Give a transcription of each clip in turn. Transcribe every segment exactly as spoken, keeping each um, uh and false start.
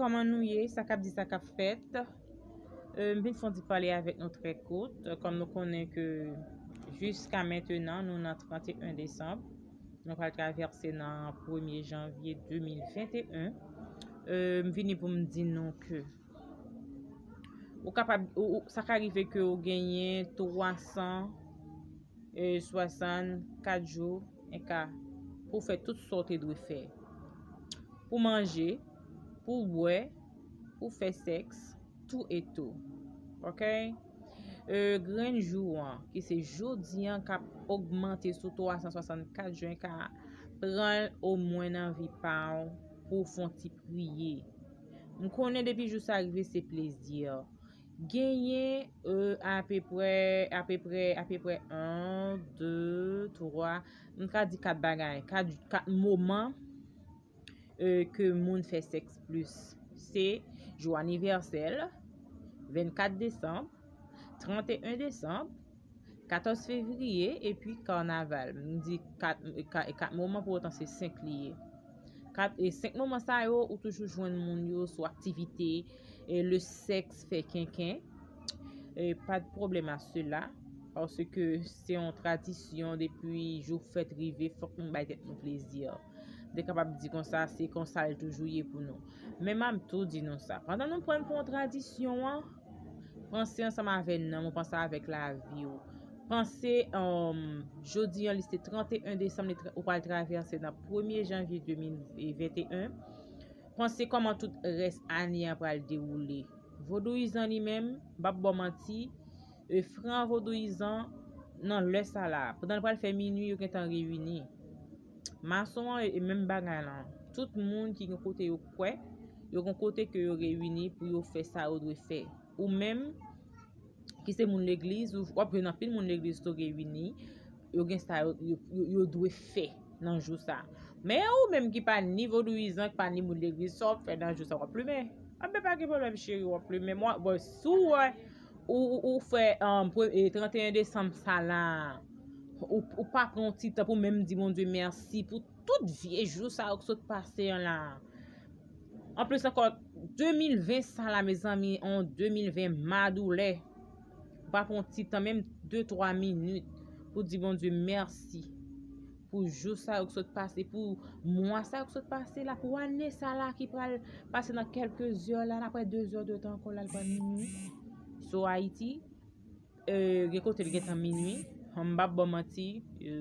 Kòman nou ye? Sa k ap di, sa k ap fèt? Euh, m vin fè yon ti pale avèk nou trè kout. Kòm nou konnen ke jiska mentenan, nou nan trannteyen desanm. Nou pral travèse nan premye janvye de mil venteyen. Euh, m vini pou m di nou ke ou kapab, ou, ou, sa ka rive ke ou genyen twa san e swasannkat jou, enka, pou fè tout sa w te dwe fè. Pou manje, pou bwè, pou fè sèks, tou e tou. Oke? E, grenn jou an, ki se jodi an, k ap ogmante sou twa san swasannkat jou, enka, pran l omwen nan vi pa w pou w fè yon ti priye. M konnen depi jou sa rive, se plezi. Genyen, e, apeprè, apeprè, apeprè, yon, de, twa, m ka di kat bagay, kat, kat moman, e, ke moun fè sèks plis. Se jou anivèsè l, vennkat desanm, trannteyen desanm, katòz fevriye, epi kanaval. M di kat, ka-, kat moman, pou otan se senk li ye. Kat, e senk moman sa yo, ou toujou jwenn moun yo sou aktivite, e le sèks, fè kenken. E pa de pwoblèm a sela, paske se yon tradisyon depi jou fèt rive, fòk nou bay tèt nou plezi. M te kapab di konsa, se konsa l toujou ye pou nou. Men m ap tou di nou sa. Pandan nou pran l pou yon tradisyon an, panse ansanm avè nanm ou, panse avèk lavi w. Panse, um, jodi an, li se trannteyen desanm, li tra-, ou pral travèse nan premye janvye de mil venteyen. Panse kòman tout rès ane an pral dewoule. Vodouyizan li menm, m p ap ba w manti, e fran vodouyizan nan lè sa la, pandan l pral fè minui, yo gentan reyini. Mason an, e, e menm bagay lan. Tout moun ki gen kote yo kwè, yo gen kote ke yo reyini pou yo fè sa yo dwe fè. Ou menm, ki se moun legliz, ou, w ap jwenn anpil moun legliz tou reyini, yo gen sa yo, yo, yo, yo dwe fè nan jou sa. Men ou menm ki pa ni vodouyizan, ki pa ni moun legliz, sa w ap fè nan jou sa, w ap plimen. Anben, pa gen pwoblèm, cheri, w ap plimen. Mwen, bon, si w wè, ou, ou, ou fè, um, pre-, e, trannteyen desanm sa la, ou, ou pa pran yon ti tan pou menm di Bondye mèsi pou tout vye jou sa yo k sot pase an la. Anplis ankò, de mil ven sa la, mezanmi, on de mil ven madoulè. Ou pa pran yon ti tan, menm de, twa minit, pou di Bondye mèsi pou jou sa yo k sot pase, pou mwa sa yo k sot pase la, pou ane sa la ki pral pase nan kèlke zè la, apre de zè de tan ankò la, l pral minui. So, Ayiti, e, gen kote l gentan minui, m p ap ba w manti, e,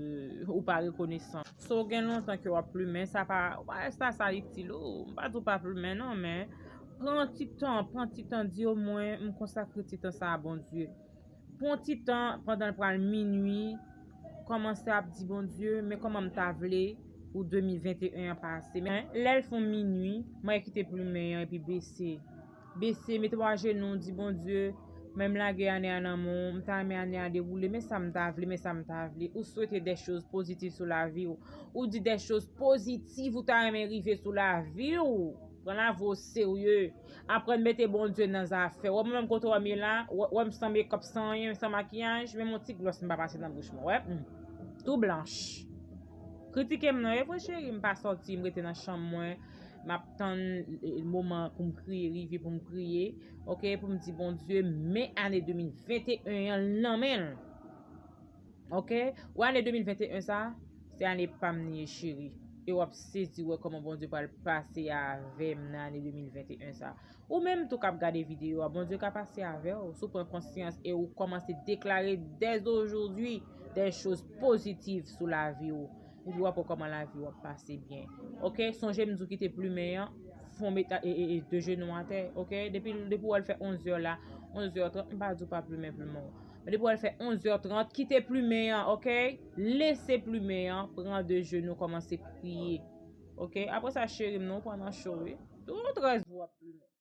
ou pa rekonesan. So, gen lontan ke w ap plimen, sa pa, w pa wè sa, sa itil ou, m pa di w pa plimen non, men pran ti tan, pran ti tan, di omwen, m konsakre ti tan sa a Bondye. Pran ti tan pandan l pral minui, kòmanse ap di Bondye, men kòman m ta vle pou de mil venteyen an pase. Men lè l fè minui, mwen kite plimen an epi bese. Bese, mete w ajenou, di Bondye, men m lage ane a nan men w, m ta renmen ane a dewoule, men sa m ta vle, men sa m ta vle. Ou swete des choses positives sou lavi w. Ou di des choses positives ou ta renmen rive sou lavi w. Pran lavi w oserye. Aprann mete Bondye nan zafè w. Wè mwen menm kote w wè m ye la, wè, wè m san mekòp, san anyen, san makiyaj, menm yon ti glòs m pa pase nan bouch mwen. Wè, hmm. Tou blanch. Kritike m non, e vre cheri, m pa sòti, m rete nan chanm mwen. M ap tann, e, moman pou m kriye, rive pou m kriye, oke, pou m di Bondye, men ane de mil venteyen an nan men l. Oke? Ou ane de mil venteyen sa, se ane pa m li ye, cheri. E w ap sezi wè kòman Bondye pral pase avè m nan ane de mil venteyen sa. Ou menm tou k ap gade videyo a, Bondye ka pase avè w. Si w pran konsyans e ou kòmanse deklare dès aujourd'hui des choses positives sou lavi w. Epi w ap wè kòman lavi w ap pase byen. Oke? Sonje m di w kite plimen an, fon met, e, e, e, de jenou atè. Oke? Depi, depi w wè l fè onz zè la, onz zè trant, m pa di w pa plimen plimen w. Men depi w wè l fè onz zè trant, kite plimen an, oke? Lese plimen an, pran de jenou, kòmanse priye. Oke? Apre sa, cheri m, non, ou pran nan cho, wi. Tou trèz jou w ap plimen.